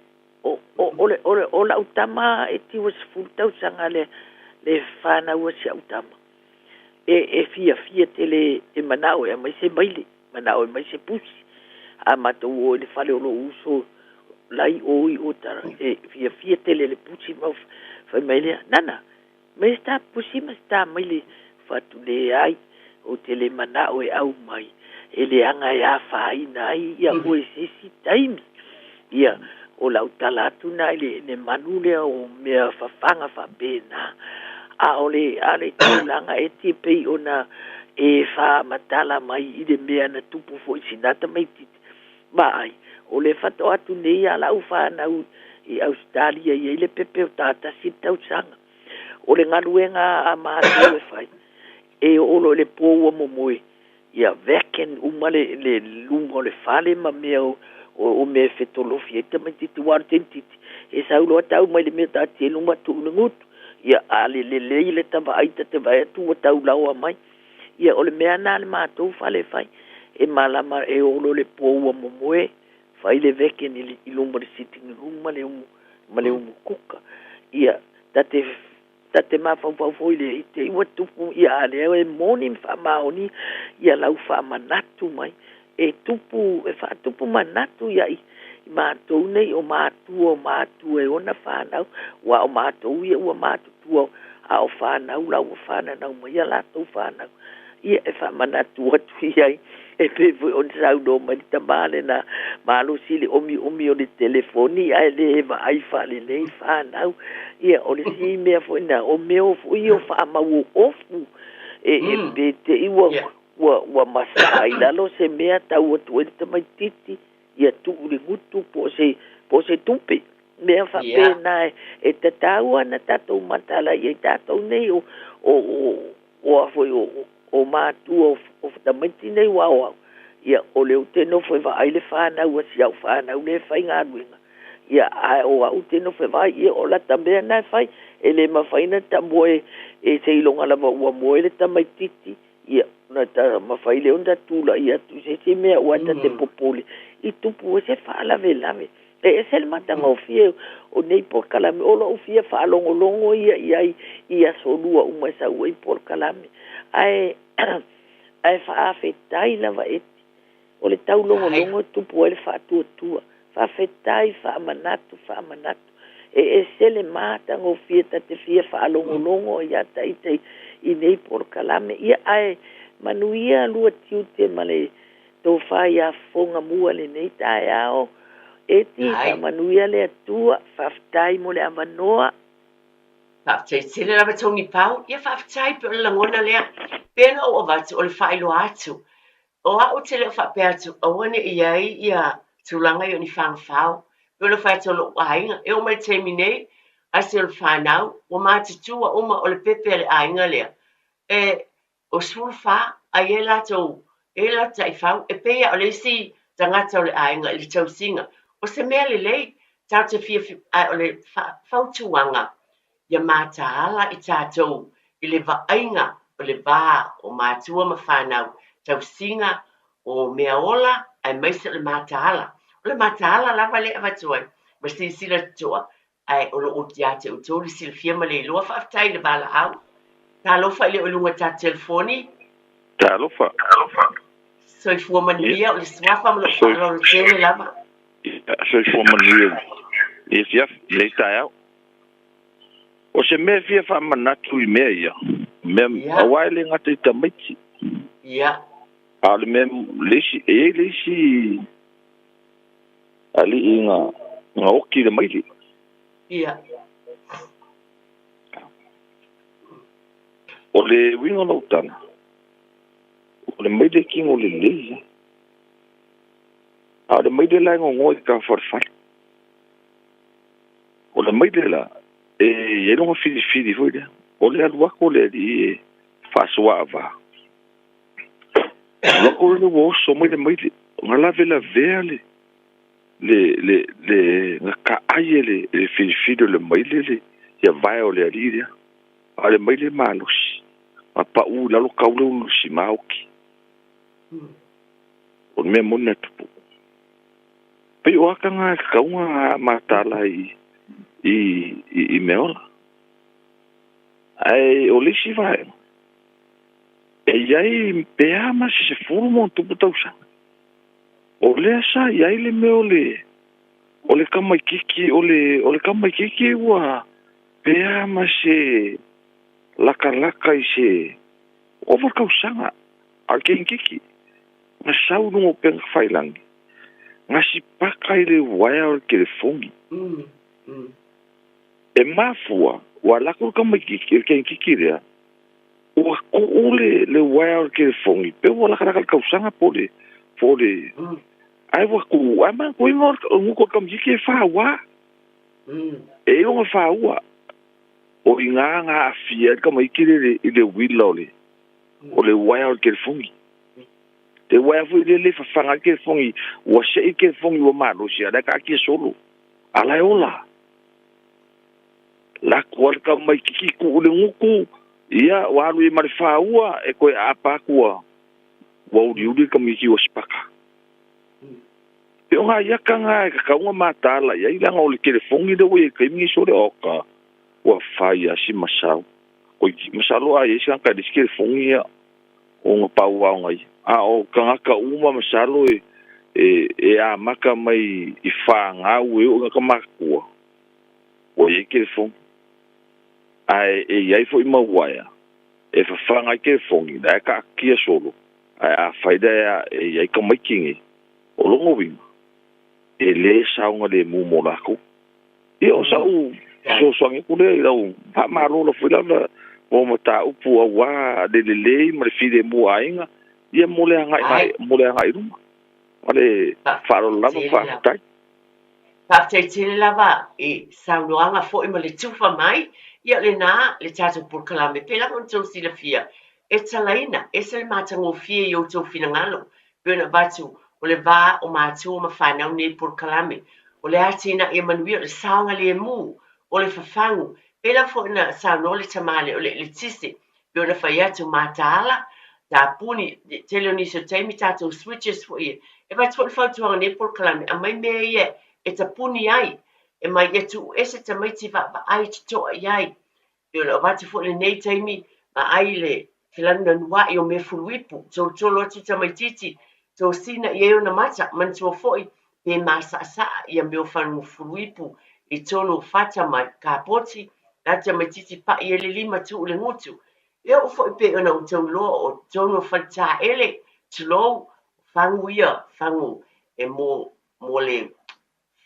o o o le o le o lau tama e tiu e 10 tausaga le le fanau a si au tama. E fiafia tele e manao e aumai se maile, manao e aumai se pusi. A matou o i le fale o lou uso lai o i o tara e fiafia tele le pusi ma fai mai lea, Nana, aumai se ta pusi ma se ta maile. Fatu leai, ou te le manao e aumai e leaga e afaina ai ia oe se isi taimi. Ia o lau tala atu na i le manu lea o mea fafaga faapena. A o le a le tulaga e te pei ona e faamatala mai i le mea na tupu foi sina tamaititi. Vaai, o le faatoa atu nei a lau fanau i Ausetalia i ai le pepe o tatasi le tausaga. O le galuega a matou e fai, e oo loa i le po ua momoe, ia vacuum uma le luma o le fale ma mea o o mea e fetolofi ai tamaititi aua o le tamaititi e sau loa tau mai le mea taatia i luma tuu i le gutu. Ia a le lelei le tavaai ta te vaai atu ua taulaoa mai. Ia o le mea lena a le matou fale e fai. E malama e oo loa i le po ua momoe, fai le vacuum i luma o le sitting room ma le umu kuka. Ia ta te mafaufau foi lea i te i ua tupu ia a lea e moni ma faamaoni ia lau faamanatu mai. E tupu e faatupu manatu ia i matou nei o matua o matua e ona fanau aua o matou ia ua matutua a o fanau la ua fananau mai ia latou fanau. Ia e faamanatu atu i ai e pei foi ona saunoa mai le tamā lena malosi i le omiomi o le telefoni ae le vaai faalelei fanau. Ia o le isi mea foi lena o mea foi ia o faamauoofu e pe te i ua ua masaa i lalo se mea tau atu ai le tamaititi ia tuu i le gutu po o se tupe. Mea faapena e tatau ana tatou matala i ai tatou nei o o a foi o matua o tamaiti nei ua ao. Ia o le ute nofo e vaai le fanau a si au fanau le faigaluega. Ia ae o au te nofo e vaai ia o lata mea na e fai e le mafai na tamoe e seiloga lava ua moe le tamaititi. Ia na ta mafai lea ona tula'i atu se isi mea ua ta te popole i tupu ai se faalavelave. E ese le matagofie o nei polokalame o lo'u fia faalogologo ia i ai i aso lua uma e sau ai polokalame. Ae ae faafetai lava eti o le taulogologo e tupu ai le faatuatua. Faafetai faamanatu faamanatu. E ese le matagofie ta te fia faalogologo ia taita i nei polokalame. Ia ae manuia lua tiute ma le tofā iā fofoga mua lenei taeao. Eti faamanuia le Atua, faafetai mo le avanoa. Faafetai tele lava Togi Pau, ia faafetai pe o le lagona lea. Pe na ou avatu o le faailoa atu. O au te leo faapea atu, aua ne i ai ia tulaga i o ni fagafao. Pe o le fai atu o lou aiga, e oo mai le taimi nei, ase o le fanau, ua matutua uma o le pepe a le aiga lea. E o 14, ai e latou, e latou taifau, e pei lava o le isi tagata o le aiga i le tausiga. O se mea lelei, tatou te fia, ae o le fautuaga, ia mataala i tatou i le vaaiga o le va o matua ma fanau, tausiga o mea ola, aemaise o le mataala. O le mataala lava lea e avatu ai, ma silasila totoa, ae o loo ia te outou le silafia ma le iloa. Faafetai i le valaau. Talofa i le o i luga o tatou telefoni. Talofa. Soifua manuia, o le suafa ma lou faaaloalo tele lava. Soifua manuia i afiafi, i lenei taeao. O se mea e fia faamanatu i mea ia, mea aua e le gata i tamaiti. Ia. A o le mea le isi, e i ai le isi alii na oki i le maile. Ia. O le uiga o lau tala, o le maile tino lelei ia. A o le maile la e gogoa i tafalefale. O le maile la, e i ai lona filifili foi lea. O le alu atu o le alii e faasoa avā. Alu atu lea ua oso mai le maile, na lavelavea le le le na taai e le filifili o le maile le ia vae o le alii lea. A o le maile malosi, na pau i lalo tau le ulusi maoki. O le mea moni na tupu. Pei o aka ngā tatau ngā matala i i mea ola. Ae o le isi vaega, e i ai pe a ma se 10 ma ona tupu tausaga. O lea sa i ai le mea o le o le tamaitiiti o le o le tamaitiiti ua pe a ma se lakalaka i se ova tausaga a le keikiki na sau i luga o upega tafailagi na sipaka i le uaea o le telefoni. E mafua ua alu atu le tamaitiiti le keikiki lea ua tuu le uaea o le telefoni pe ua lakalaka i le tausaga po o le po o le ae ua tuu ae manatua o le gutu o le tamaitiiti e fāuā. E i ai lona fāua o i ina na aafia ai le tamaiti le i le uila o le o le uaea o le telefoni. Te uaea foi lea le fafaga ai le telefoni ua se'i le telefoni ua malosi a o la e taatia solo a o la e ola. Lako lava le tamaitiiti tuu i le gutu ia ua alu ai ma le fāua e toe aapa atu ua ua uliuli le tamaiti ua sipaka. Pe o nai aka na e tatau ona mataala i ai leaga o le telefoni lea ua i ai i le taimi lenei sole oka ua fai lava si masau. Masalo a i ai se tagata e leai se telefoni ia ona pau lava o ia. A o tagata uma masalo e e amata mai i fanau e oo i tagata matutua ua i ai telefoni. Ae e i ai foi mau uaea e fafaga ai telefoni la e taatia solo ae afai lea e i ai tamaiti nei o lona uiga e lē saogalemu mo lakou. Ia o sa'u fesoasoani atu lea i lau faamalo foi lava mo mataupu auā le lelei ma le filemu o aiga ia mo le aga'i mo le aga'i i luma. Ma le faaaloalo lava, faafetai. Faafetai tele lava i saunoaga foi ma le tufa mai, ia o lena le tatou polokalame pei lava ona outou silafia, e talaina, ese le matagofie i outou finagalo, pei ona avatu o le va o matua ma fanau nei polokalame, o le atinae ia manuia, o le saogalemu, o le fafagu, pei lava foi ona saunoa le tama lea o le eletise, pei ona fai atu, mataala, tapuni, tele o nisi o taimi tatou switches foi ia, e avatu foi le fautuaga i nei polokalame, aumai mea ia e tapuni ai, e mai ia tuu ese tamaiti vaavaai totoa i ai. Pei ona avatu foi lenei taimi, vaai le felanunanuai o mea fuluipu, tolotolo atu tamaitiiti, tosina i ai ona mata, manatua foi pe masaʻasaʻa ia mea o fuluipu i tonu o fata ma kapoti, la tamaitiiti paʻi ai le lima tuu le gutu. E oo foi pei ona outou iloa o totonu o faletaele, tulou, fagu ia, fagu e mo, mo le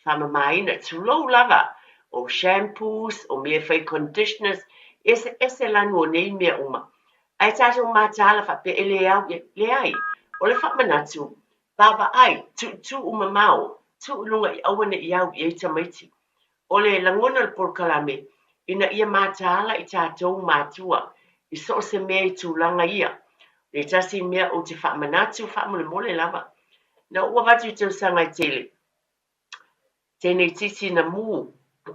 faamamaina, tulou lava, o shampoos, o mea e fai conditioners, eseese lanu o nei mea uma. Ae tatou mataala faapea e le au i ai. Leai, o le faamanatu, vaavaai, tuutuu mamao, tuu i luga i aua ne i au i ai tamaiti. O le lagona o le polokalame, ina ia mataala i tatou matua i so o se mea i tulaga ia. O le tasi mea ou te faamanatu faamolemole lava, na ou avatu i tausaga e tele, tenei titi na mū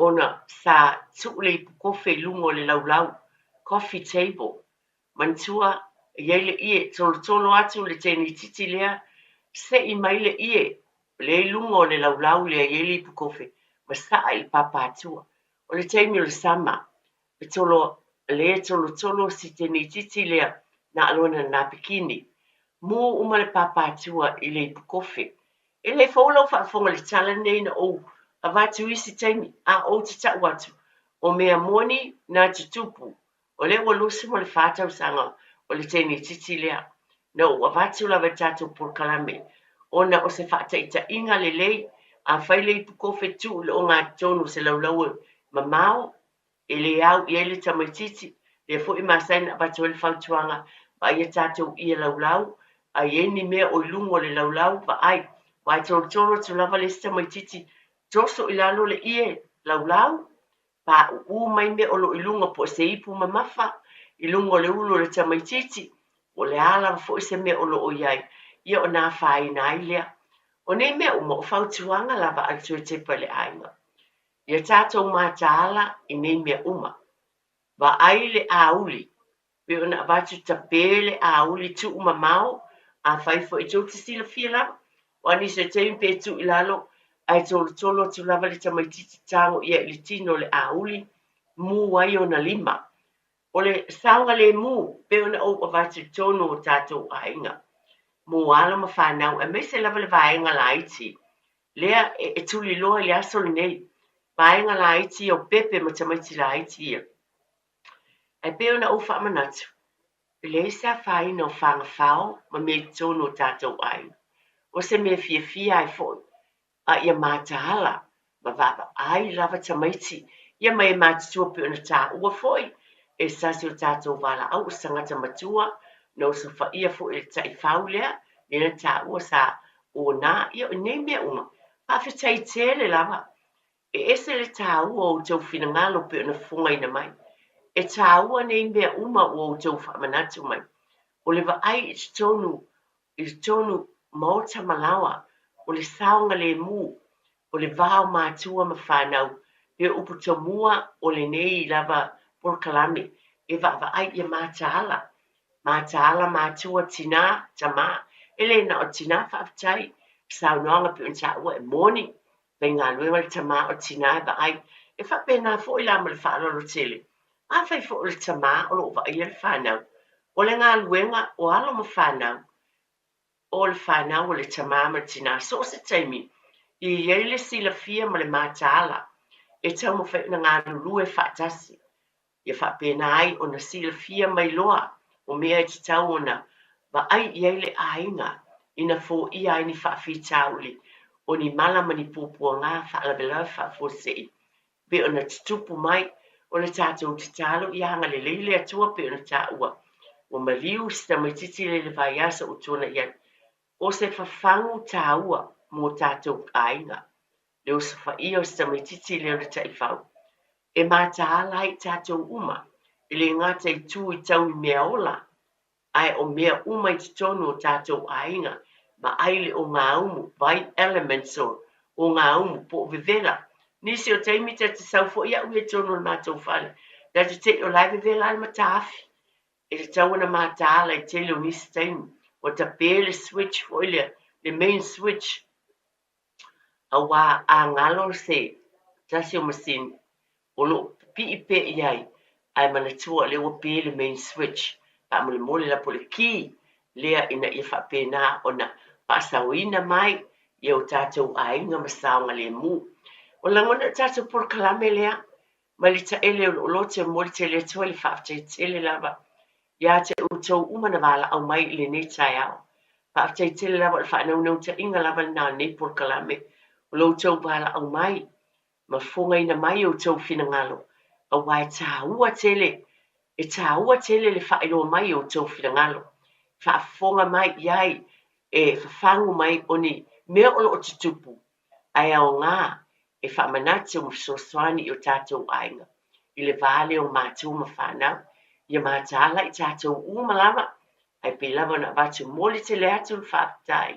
ona sa tuu le ipu kofe i luga o le laulau, coffee table. Manatua, e i ai le ie, tolotolo atu le tenei titi lea, sei mai le ie, lea i luga o le laulau lea e i ai le ipu kofe, ma saa i le papatua. O le taimi o le sama, e tolo, lea e tolotolo si tenei titi lea na o lona napekini. Mū uma le papatua i le ipu kofe. E le fou lau faafofoga i le tala lenei na ou avatu i isi taimi, a ou te tau atu, o mea moni na tutupu, o lea ua 24 tausaga o le teneititi lea. Na ou avatu lava i le tatou polokalame, ona o se faataitaiga lelei, afai le ipu kofe tuu i le ogatotonu o se laulau e mamao, e le au i ai le tamaitiiti, lea foi e masani ona avatu ai le fautuaga, vaai a tatou ie laulau, a i ai ni mea o i luga o le laulau, vaai, aua e tolotolo atu lava le isi tamaitiiti, toso i lalo le ie laulau, pauu mai mea o lo o i luga po o se ipu mamafa i luga o le ulu o le tamaitiiti, po o le a lava foi se mea o lo o i ai, ia ona afaina ai lea. O nei mea uma, o fautuaga lava a le Tuaitepa i le aiga. Ia tatou mataala i nei mea uma. Vaai le auli, pei ona avatu tape le auli tuu mamao, afai foi tou te silafia lava, aua nisi o taimi pe tuu i lalo, ae tolotolo atu lava le tamaitiiti tago ia i le tino o le auli, mu ai ona lima. O le saogalemu, pei ona ou avatu i totonu o tatou aiga, mo alo ma fanau, aemaise lava le vaega laiti, lea e tuliloa i le aso lenei, vaega laiti ia o pepe ma tamaiti laiti ia. Ae pei ona ou faamanatu, e leai se afaina o fagafao ma mea i totonu o tatou aiga. O se mea fiafia ai foi, a ia mataala ma vaavaai lava tamaiti ia ma e matutua pei ona taua foi e se tasi o tatou valaau o se tagata matua na osofaia foi e le taifau lea, lea na taua sa ona ia o nei mea uma. Faafetai tele lava. E ese le taua o outou finagalo pei ona fofogaina mai. E taua nei mea uma ua outou faamanatu mai. O le vaai i totonu i totonu maota ma laoa, o le saogalemu, o le va o matua ma fanau, pe upu tomua o lenei lava polokalame e vaavaai ia mataala, mataala matua, tinā, tamā, e le na o tinā faafetai, saunoaga pei ona taua e moni, faigaluega le tamā o le tinā e vaai, e faapena foi la ma le faaaloalo tele. Afai foi o le tamā o lo o vaaia le fanau, o le galuega o alo ma fanau, o le fanau o le tamā ma le tinā, so o se taimi, ia i ai le silafia ma le mataala e taumafai ona galulue faatasi. Ia faapena ai ona silafia mai loa o mea e tatau ona vaai i ai le aiga ina foia ai ni faafitauli o ni mala ma ni puapuaga faalavelave faafuasei pei ona tutupu mai. O le tatou tatalo ia agalelei le Atua pei ona taua ua maliu si tamaitiiti lea i le vaiaso ua tuanai atu. O se fafagu taua mo tatou aiga. Le osofaia o si tamaitiiti lea o le taifau e mataala ai i tatou uma, e le gata i tu i tau i mea ola, ae o mea uma i totonu o tatou aiga ma ai le ogaumu, vai elements o ogaumu po o vevela. Nisi o taimi ta te sau foi au ia i totonu o le matou fale, ta te te i o la e vevela lava le mataafi. E tatau ona mataala i tele o nisi taimi, ua tape le switch foi lea, le main switch, Auā a galo se tasi o masini o lo o pipii pea i ai ae manatua o lea ua pe le main switch faamolemole la po o le key lea ina ia faapena ona faasaoina mai ia o tatou aiga ma saogalemu. O lagona o le tatou polokalame lea mai le taele o lou loto e momoli tele atu ai le faafetai tele lava ia te outou uma na valaau mai i lenei taeao. Faafetai tele lava o le faanaunautaiga lava lena o lenei polokalame, o lo outou valaau mai ma fofogaina mai outou finagalo, aua e taua tele, e taua tele le faailoa mai o outou finagalo, faafofoga mai i ai e fafagu mai o ni mea o lo o tutupu ae aoga e faamanatu ma fesoasoani i o tatou aiga i le va lea o matua ma fanau. Ia mataala i tatou uma lava, ae pei lava ona avatu moli tele atu le faafetai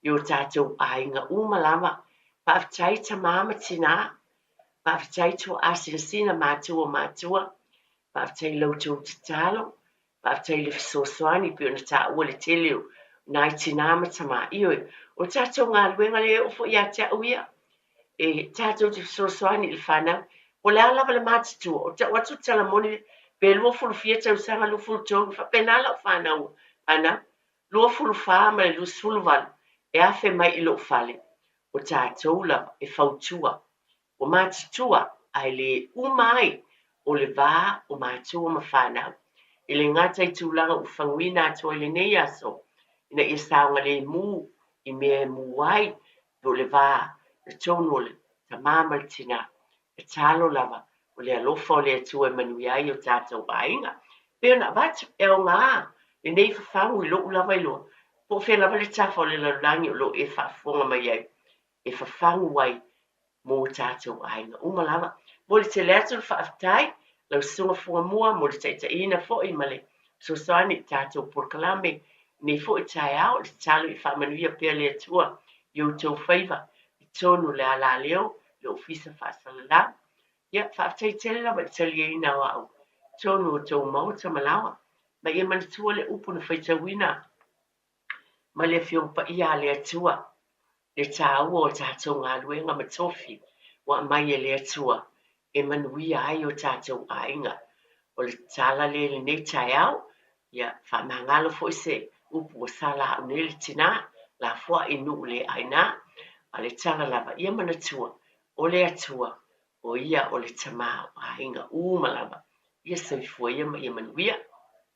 i o tatou aiga uma lava. Faafetai tama ma tinā, faafetai tuaa sinasina matua o matua, faafetai i la outou tatalo, Faafetai i le fesoasoani e pei ona taua le tele o nai tinā ma tamā. Ioe, o le tatou galuega lea e oo foi ia te au ia, e tatou te fesoasoani i le fanau. Po o le a lava le matutua, o tau atu le tala moni, pe luafulu fia tausaga, 23, e faapena lau fanau, fanau, 24 ma le 28, e afe mai i lou fale, o tatou lava e fautua Ua matutua ae le uma ai o le va o matua ma fanau. E le gata i tulaga ua faguina atu ai lenei aso ina ia saogalemu i mea e mu ai po o le va i totonu o le tama ma le tina, tatalo lava o le alofa o le Atua e manuia ai o tatou aiga. Pei ona avatu, e aoga lenei fafagu i lou lava iloa, po o fea lava le tafa o le lalolagi o lo o e faafofoga mai ai, e fafagu ai mō tātou aiga uma lava. Momoli tele atu le faafetai lau Susuga Fugamua mo le taitaiina foi ma le fesoasoani i tatou polokalame i lenei foi taeao. Le tatalo ia faamanuia pea le Atua i outou faiva i totonu o le alaleo i le Ofisa Faasalalau. Ia, faafetai tele lava i le taliaina o au i totonu o outou maota ma laoa. Ma ia manatua le upu na faitauina ma le Afioga Paia a le Atua, le taua o tatou galuega ma tofi ua aumai e le Atua e manuia ai o tatou aiga. O le tatala lea i lenei taeao, ia faamagalo foi se upu ua sala au nei le tina, lafoai i nuu le aina, a o le tala lava, ia manatua, o le Atua, o ia o le Tama o aiga uma lava. Ia soifua ia ma ia manuia.